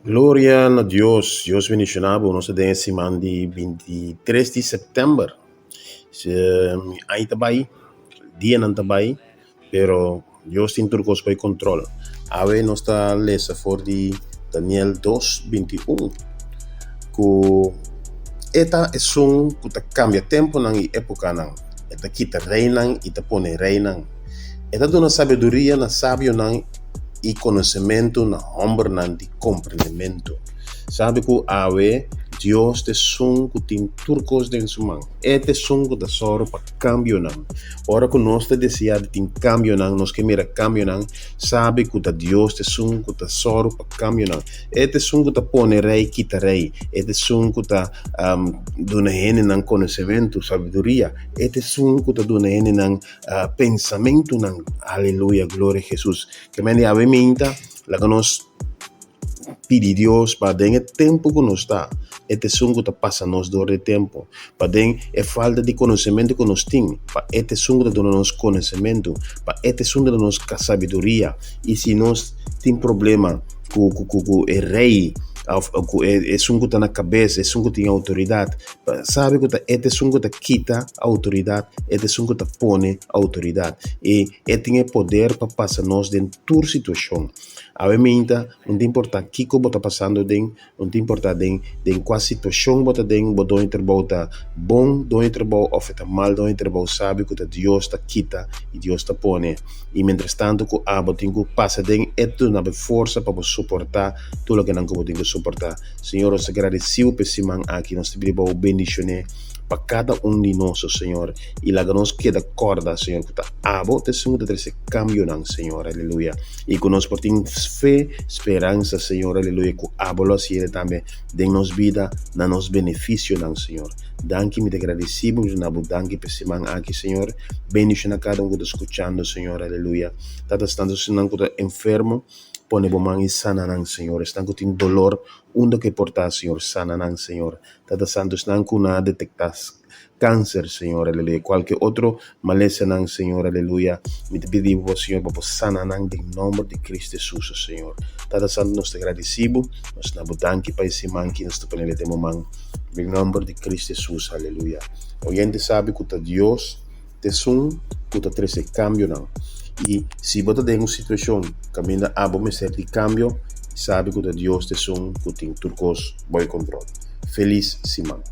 Gloria na Dios, Dios bendiciona bo, nos ta den e siman di 23 di september, aña ta bai, dianan ta bai, pero Dios tin tur cos bay control. Awe nos ta lesa for di Daniel dos 21 cu e ta esun cu ta cambia temponan y epocanan, e ta kita reynan y ta pone reynan, e ta duna sabiduria na sabionan y conocemento na hombernan di comprendemento. Sabi cu awe Dios ta esun cu tin tur cos den su man. E ta esun cu ta sòru pa cambionan. Ora cu nos ta desea di tin cambionan, nos ke mira cambionan, sabi cu ta Dios ta esun cu ta sòru pa cambionan. E ta esun cu ta pone rey kita rey. E ta esun cu ta duna hendenan conocemento, sabiduria. E ta esun cu ta duna hendenan pensamentonan. Aleluya, gloria Jesus. Ke men di awe minta, laga nos pidi Dios pa den e tempu ku nos ta, e ta esun ku ta pasa nos dor di tempu, pa den e falta di konosementu ku nos tin, pa e ta esun ku ta duna nos konosementu, pa e ta esun ku ta duna nos sabiduria. I si nos tin problema ku ku ku e rei òf ku esun ku ta na kabes, esun ku tin outoridat, sabi ku ta e ta esun ku ta kita outoridat, e ta esun ku ta pone outoridat. I e tin e poder pa pasa nos den tur situashon. Awe minta, no ta importa kiko bo ta pasando den, no ta importa den den kua situashon bo ta den, bo doño trabou ta bon doño trabou òf e ta mal doño trabou, sabi ku ta Dios ta kita i Dios ta pone. I mientrastantu ku abo tin ku pasa den e ta duna bo forsa pa bo soportá tur lokenan ku bo tin ku soportá. Señor, nos ta gradesiu pa e siman aki, nos ta pidi pa bo bendishoné pa kada un di nos, o Señor, i laga nos keda kòrda, Señor, ku ta abo ta esun ku ta trese kambionan, Señor, aleluya. I ku nos por tin fe, speransa, Señor, aleluya, ku abo lo hasié tambe den nos bida na nos benefisionan, Señor. Danki, mi ta gradisí bo, mi ta duna bo danki pa e siman aki, Señor. Bendishoná kada un ku ta skuchando, Señor, aleluya. Tata, esnan esnan ku ta enfermo, pone bo man i sana nan, Señor. Esnan ku tin dolor, unda ku e por ta, Señor, sana nan, Señor. Tata Santu, esnan ku nan a detektá Cancer, Señor, aleluya, cualke otro malesanan, Señor, aleluya, mi ta pidi Bo, Señor, pa Bo sana nan den nomber di Cristo Jesus, o Señor. Tata Santo, nos ta gradeci Bo, nos ta na Bo danki pa e siman ki nos ta pone den Bo man, den nomber di Cristo Jesus, aleluya. Oyente sabi cu ta Dios ta esun cu ta trece cambionan, y si bo ta den un situacion caminda abo mester di cambio, sabi cu ta Dios ta esun cu tin tur cos bou e control. Feliz siman.